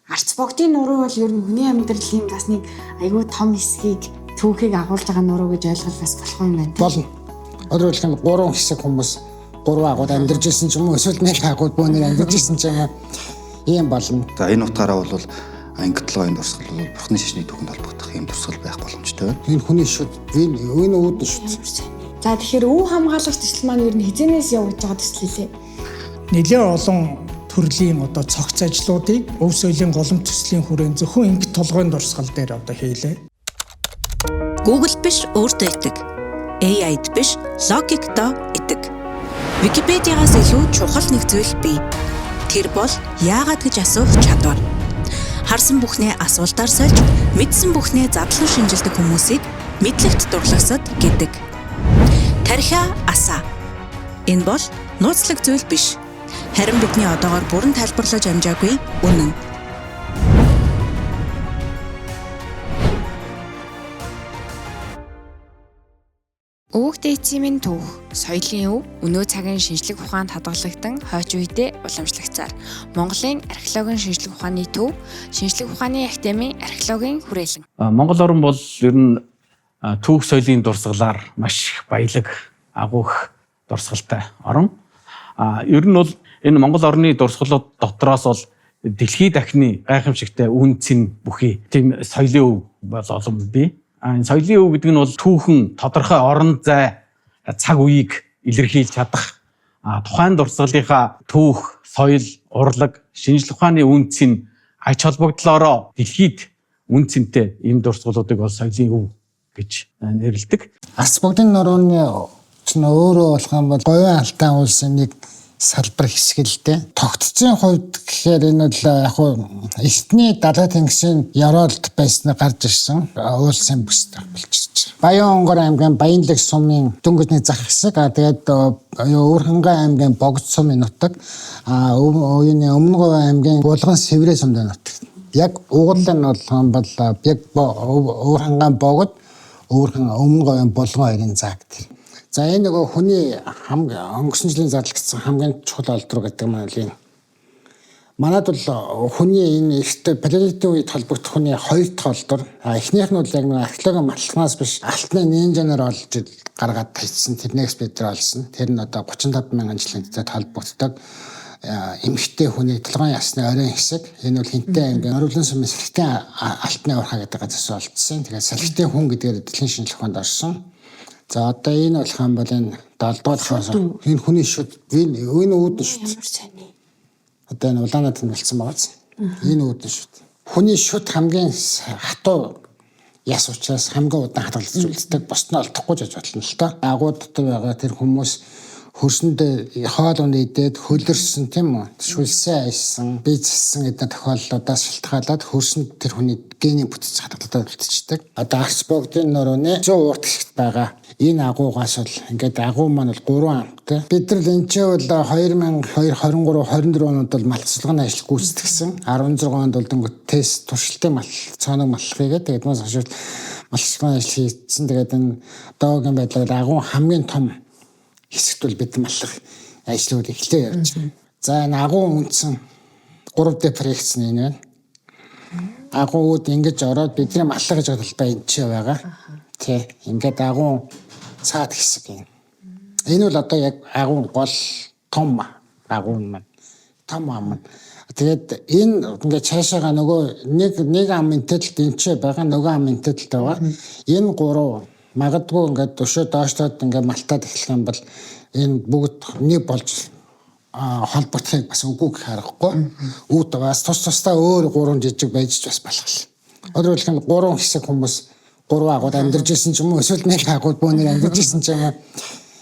Арц богдын нуруу бол ер нь хүний амьдралын бас нэг айгүй том хэсгийг түүхийг агуулж байгаа нуруу гэж ойлгол бас болох юм байна. Болно. Өөрөөр хэлбэл гурван хэсэг хүмүүс гурван агууд амьдарч ирсэн ч юм уу эсвэл нэг агууд бөөнөр амьдарч ирсэн ч юм уу ийм болно. За энэ утгаараа бол анги толгойн дурсгал бол бурхны шашны түүхэнд холбогдох ийм дурсгал байх боломжтой байна. Энэ хүний шүд энэ үүдэн шүд. За тэгэхээр өв хамгаалах төсөл маань ер нь хизэнээс явагдаж байгаа төсөл лээ. Нэлээд олон төрлийн одоо цогц ажлуудыг өв соёлын голомт төслийн хүрээнд зөвхөн инг толгойн дурсгал дээр одоо хийлээ. Google биш өөртөө итэг. AI-д биш логикдоо итэг. Википедиагаас илүү чухал нэг зүйл бий. Тэр бол яагаад гэж асуух чадвар. Харсан бүхнээ асуултаар сольж, мэдсэн бүхнээ задлан шинжилдэг хүмүүсийг мэдлэгт дурлагсад гэдэг. Тархиа асаа. Энэ бол нууцлаг зүйл биш. Харин бидний одоогоор бүрэн тайлбарлаж амжаагүй үнэн. Өвөг дээдсийн түүх, соёлын өв, өнөө цагийн шинжлэх ухаанд хадгалагдан хойч үедээ уламжлагдсаар Монголын археологийн шинжлэх ухааны төв, шинжлэх ухааны академийн археологийн хүрээлэн. Монгол орн бол ер нь түүх соёлын дурсгалаар маш их баялаг, агуух дурсгалтай орн. Ер нь бол энэ Монгол орны дурсгалууд дотроос бол дэлхийд дахны гайхамшигтай үн цэн бүхий тийм соёлын өв бол олон бий. Энэ соёлын өв гэдэг нь бол түүхэн тодорхой орон зай цаг үеийг илэрхийлж чадах тухайн дурсгалынхаа түүх, соёл, урлаг, шинжлэх ухааны үн цэн ач холбогдлоороо дэлхийд үн цэнтэй ийм дурсгалуудыг бол соёлын өв гэж нэрлэдэг. Арц богдын нурууны чинь өөрөө болох юм бол говийн алтан улсын нэг салбар хэсэг л дээ. Тогтцын хувьд гэхээр энэ бол яг хуу эртний далай тэнгисийн ёроолд байснаа гарч ирсэн уулсын бүс болчихж. Баян Онгор аймгийн Баянлаг сумын дөнгөжний зах хэсэг. А тэгээд Өвөрхангай аймгийн Богд сумын нутаг, а юуны Өмнөговь аймгийн Булган Сэврээ сумын нутаг. Яг угал нь болох юм бол яг Өвөрхангай Богд, Өвөрхан Өмнөговийн Булган хоёрын зааг тэр. За энэ нөгөө хүний өнгөрсөн жилийн зарлагдсан хамгийн чухал олдвор гэдэг маань л энэ. Манад бол хүний энэ эрт палеолитын үед холбогдох хүний хоёр дахь олдвор. А эхнийх нь бол яг нэг археологийн матлагнаас биш алтны нинжанаар олж гаргаад тавьчихсан. Тэрнээс бид нар олсон. Тэр нь одоо 35 мянган жилийн тэд холбогддог эмэгтэй хүний толгойн ясны оройн хэсэг. Энэ бол Хинтээ аймгийн Оруулан сумын Салхитын алтны уурхай гэдэг газраас олдсон. Тэгээд Салхитын хүн гэдгээр дэлхийн шинжлэх ухаанд орсон. За одоо энэ болох юм бол энэ 7 дугаар шоос энэ хүний шүд энэ үүдэн шүд. Одоо энэ улаанаа тэмдэглэсэн байгаа биз? Энэ үүдэн шүд. Хүний шүд хамгийн хатуу яс учраас хамгийн удаан хадгалж үлддэг. Бусд нь олдохгүй ч гэж болно л доо. Агуу дотор байгаа тэр хүмүүс хөрсөндөө хоол унд идээд хөлөрсөн тийм үү? Шүлсээ айсан, бие зассан гэдэг тохиолдлуудаас шалтгаалаад хөрсөнд тэр хүний генийн бүтэц хадгалагдаад үлдчихдэг. Одоо арц богдын нурууны 100 уурт хэсэгт байгаа энэ агуугаас бол ингээд агуу маань бол 3 амттай. Бид нар энэ ч бол 2023 24 онд бол малцлагын ажил гүйцэтгсэн. 16 онд бол дөнгөж тест туршилтын мал цооног маллах хийгээд тэгээд мас хашаа малцлагын ажил хийсэн. Тэгээд энэ доогийн байдлаар агуу хамгийн том хэсэгт бол бид маллах ажлууд эхлээ явж байна. За энэ агуу үндсэн 3D проекц нь энэ байна. Агуу үүд ингэж ороод бидний маллах гэж байгаа талбай энэ ч байгаа. Тэ ингээд агуу цаад хэсэг юм. Энэ бол одоо яг агуу гол том агуу маань том ам нь. Тэгээд энэ ингээд цаашаага нөгөө нэг ам энтэдэлт энэ ч байгаа, нөгөө ам энтэдэлт байгаа. Энэ гурав магадгүй ингээд өшөө доошлоод ингээд малтаад эхлэх юм бол энэ бүгд нэг болж холбогдохыг бас үгүй гэх аргагүй. Үүд бас тус тусдаа өөр гурван жижиг байж ч бас болох л. Өөрөөр хэлбэл гурван хэсэг хүмүүс гурван агууд амьдарч ирсэн ч юм уу эсвэл нэг агууд бөөнөр амьдарч ирсэн ч юм уу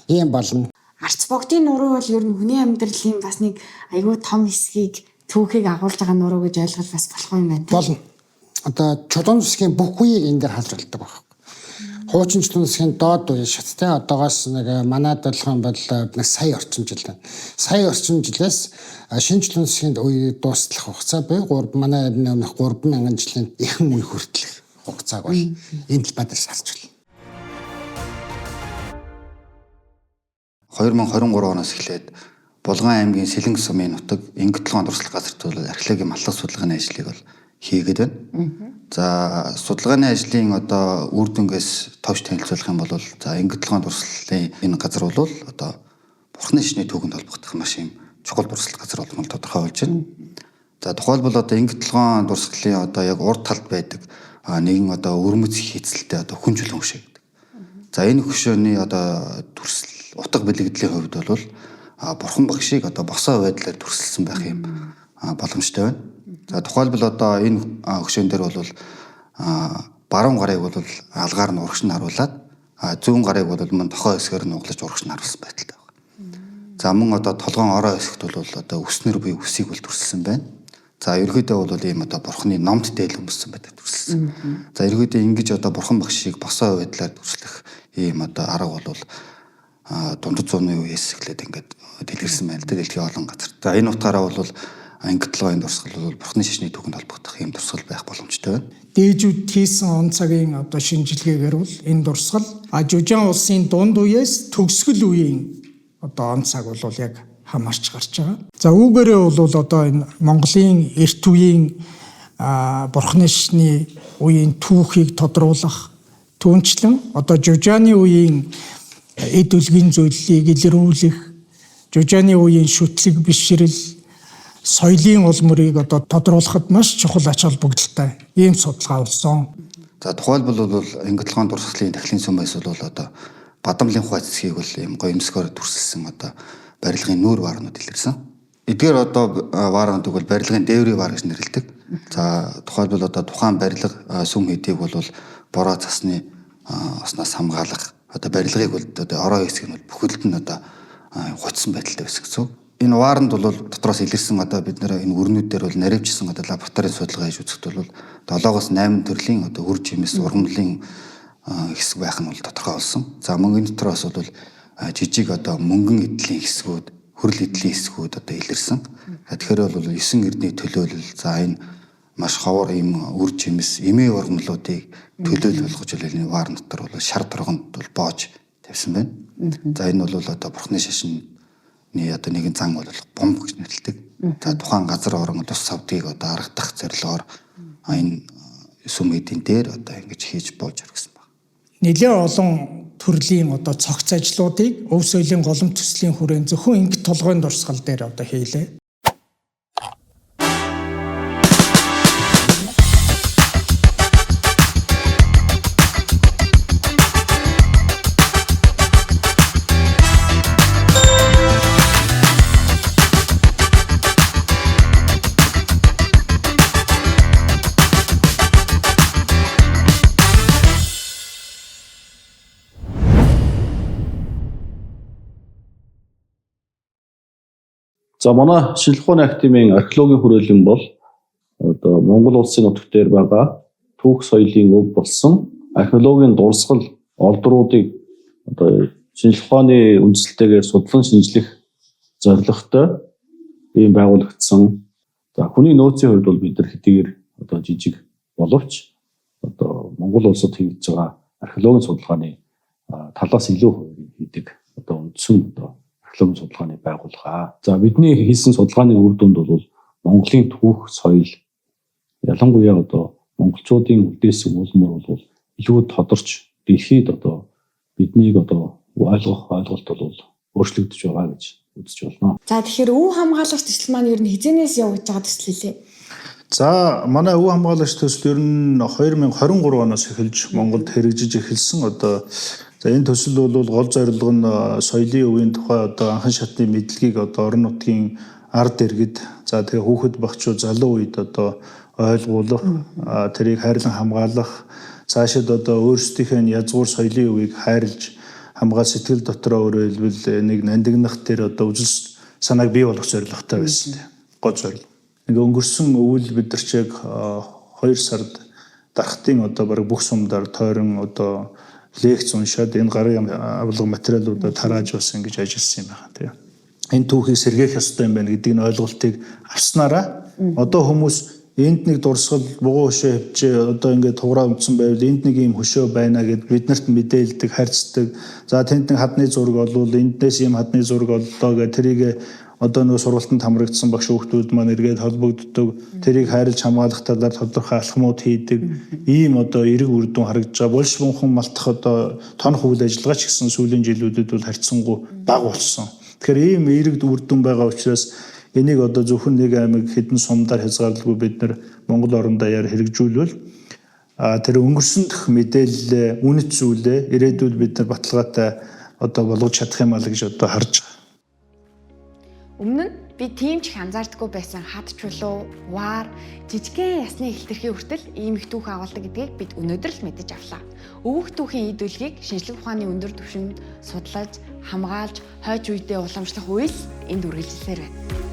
ийм болно. Арц богдын нуруу бол ер нь хүний амьдралын бас нэг айгүй том хэсгийг түүхийг агуулж байгаа нуруу гэж ойлгол бас болох юм байна. Болно. Одоо чулуун зүсгийн бүх үеийг энэ дээр харж болдог байх. Хуучин чулуун засгийн доод үе шаттай одоогоос нэг манад болох юм бол нэг сая орчим жил байна. Сая орчим жилээс шинэ чулуун засгийн үе дуустлах хугацаа буюу манай өмнөх 3000 жилийн эхэн үе хүртэлх хугацааг бол энэ талбай дээр харж байна. 2023 оноос эхлээд Булган аймгийн Сэлэнг сумын нутаг Ингэтлогоон дурсгал газарт бол археологийн маллах судалгааны ажлыг бол хийгээд байна. За, судалгааны ажлын одоо үр дүнгээс товч танилцуулах юм бол за Ингэтлогоон дурсгалын энэ газар бол одоо Бурхны шашны түүхэнд холбогдох маш юм чухал дурсгал газар болох нь тодорхой болж байна. За, тухайлбал одоо Ингэтлогоон дурсгалын одоо яг урд талд байдаг нэгэн одоо өрмөц хийцэлтэй одоо хүн чулуун хөшөө гэдэг. За, энэ хөшөөний одоо дүрсэл утга бэлгэдлийн хувьд бол бурхан багшийг одоо босоо байдлаар дүрсэлсэн байх юм боломжтой байна. За, тухайлбал одоо энэ хөшөөн дээр бол баруун гарыг бол алгаар нь урагш нь харуулад, зүүн гарыг бол мөн тохоо хэсгээр нь углаж урагш нь харуулсан байдалтай байна. За, мөн одоо толгоон ороо хэсэгт бол одоо өснөр буюу үсийг бол дүрсэлсэн байна. За, ерөөдөө бол ийм одоо бурхны номд дээл өмссөн байдаг дүрсэлсэн. За, ерөөдөө ингэж одоо бурхан багшийг босоо байдлаар дүрслэх ийм одоо арга бол дундад зууны үеэс эхлээд ингээд дэлгэрсэн байна л да, дэлхийн олон газар. За, энэ утгаараа бол Ингэтлогоон дурсгал бол бурхны шашны түүхэнд холбогдох ийм дурсгал байх боломжтой байна. Дээжүүд хийсэн он цагийн одоо шинжилгээгээр бол энэ дурсгал Жужан улсын дунд үеэс төгсгөл үеийн одоо он цаг бол яг хамаарч гарч байгаа. За, үүгээрээ бол одоо энэ Монголын эрт үеийн бурхны шашны үеийн түүхийг тодруулах, түүнчлэн одоо Жужаны үеийн эд үлгийн зүйлийг илрүүлэх, Жужаны үеийн шүтлэг бишрэл, соёлын ул мөрийг одоо тодруулахад маш чухал ач холбогдолтой ийм судалгаа болсон. За, тухайлбал бол Ингэтлогоон дурсгалын тахлын сүмээс бол одоо Бадамлын ухаан цэцгийг бол ийм гоёмсгоор дүрсэлсэн одоо барилгын нүүр ваарнууд илэрсэн. Эдгээр одоо ваарнуудыг бол барилгын дээврийн ваар гэж нэрлэдэг. За, тухайлбал одоо тухайн барилга сүм хэдийг бол бороо цасны осноос хамгаалах одоо барилгыг бол одоо ороо хэсэг нь бол бүхэлд нь одоо хуцсан байдалтай байсан гэсэн үг. Энэ вааранд бол дотроос илэрсэн одоо бид нэр энэ өрнүүдээр бол наривчсан одоо лабораторийн судалгаа хийж үзэхэд бол 7-оос 8 төрлийн одоо үр жимс ургамлын хэсэг байх нь бол тодорхой болсон. За, мөн энэ дотроос бол жижиг одоо мөнгөн эдлийн хэсгүүд, хөрөл эдлийн хэсгүүд одоо илэрсэн. Тэгэхээр бол 9 эрдний төлөөлөл, за энэ маш ховор ийм үр жимс, эмээ ургамлуудыг төлөөлөл болгож энэ ваар дотор бол шар торгонд бол боож тавьсан байна. За, энэ бол одоо бурхны шашны одоо нэгэн зан бол бомб гэж нэрлэдэг. За, тухайн газар орон тус савдгийг одоо аргадах зорилгоор энэ сүм эдийн дээр одоо ингэж хийж болж оргисон байна. Нэлээд олон төрлийн одоо цогц ажлуудыг өв соёлын голомт төслийн хүрээнд зөвхөн Ингэт толгойн дурсгал дээр одоо хийлээ. За, манай шинжлэх ухааны академийн археологийн хүрээлэн бол одоо Монгол улсын нутаг дээр байгаа түүх соёлын өв болсон археологийн дурсгал олдруудыг одоо шинжлэх ухааны үндсэлтэйгээр судлан шинжлэх зорилготой ийм байгуулагдсан. За, хүний нөөцийн хувьд бол бид нар хэдийгээр одоо жижиг боловч одоо Монгол улсад хийж байгаа археологийн судалгааны талаас илүү хувийг хийдэг одоо үндсэн одоо археологийн судалгааны байгууллага. За, бидний хийсэн судалгааны үр дүнд бол Монголын түүх соёл, ялангуяа одоо монголчуудын үлдээсэн үл мөр бол илүү тодорч дэлхийд одоо биднийг одоо ойлгох ойлголт бол өөрчлөгдөж байгаа гэж үзэж байна. За, тэгэхээр өв хамгаалагч төсөл маань ер нь хизэнээс явагдаж байгаа төсөл хэлээ. За, манай өв хамгаалагч төсөл ер нь 2023 оноос эхэлж Монголд хэрэгжиж эхэлсэн. Одоо за энэ төсөл бол гол зорилго нь соёлын өвийн тухай одоо анхан шатны мэдлэгийг одоо орон нутгийн ард иргэд, за тэгээ хүүхэд багчуу залуу үед одоо ойлгуулах, тэрийг хайрлан хамгаалах, цаашид одоо өөрсдийнхээ язгуур соёлын өвийг хайрлж хамгаал сэтгэл дотроо өөрөөр хэлбэл нэг нандинах тэр одоо үзэл санааг бий болгох зорилготой байсан тийм гол зорилго. Ингээ өнгөрсөн өвөл бид нар ч яг 2 сард дархтын одоо бараг бүх сумдаар тойрон одоо лекц уншаад энэ гарын авлага материалуудаа тарааж бас ингэж ажилласан юм байна тийм. Энэ түүхийг сэргээх ёстой юм байна гэдэг нь ойлголтыг авснараа одоо хүмүүс энд нэг дурсгал бугуй хөшөө хөвчээ одоо ингээд туграа өмдсөн байвал энд нэг ийм хөшөө байна гэд биднэрт мэдээлдэг, харьцдаг. За тэнд нэг хадны зураг олвол эндээс ийм хадны зураг оллоо гэх тэрийг одоо нөгөө сургалтанд хамрагдсан багш хүүхдүүд маань эргээд холбогддог, тэрийг хайрлж хамгаалах талаар тодорхой алхмууд хийдэг ийм одоо эерэг үр дүн харагдаж байгаа. Булш бунхан малтах одоо тонох үйл ажиллагаа ч гэсэн сүүлийн жилүүдэд бол харьцангуй бага болсон. Тэгэхээр ийм эерэг үр дүн байгаа учраас энийг одоо зөвхөн нэг аймаг хэдэн сумдаар хязгаарлалгүй бид нар Монгол орон даяар хэрэгжүүлвэл тэр өнгөрсөн дэх мэдээлэл, үнэт зүйлээ ирээдүйд бид нар баталгаатай одоо болгож чадах юм аа л гэж одоо харж байгаа. Өмнө нь би тийм ч их анзаардаггүй байсан хад чулуу, ваар, жижигхэн ясны хэлтэрхий хүртэл ийм их түүх агуулдаг гэдгийг бид өнөөдөр л мэдэж авлаа. Өвөх түүхийн эд үлгийг шинжлэх ухааны өндөр түвшинд судлаж, хамгаалж, хойч үедээ уламжлах үйл энд үргэлжилсээр байна.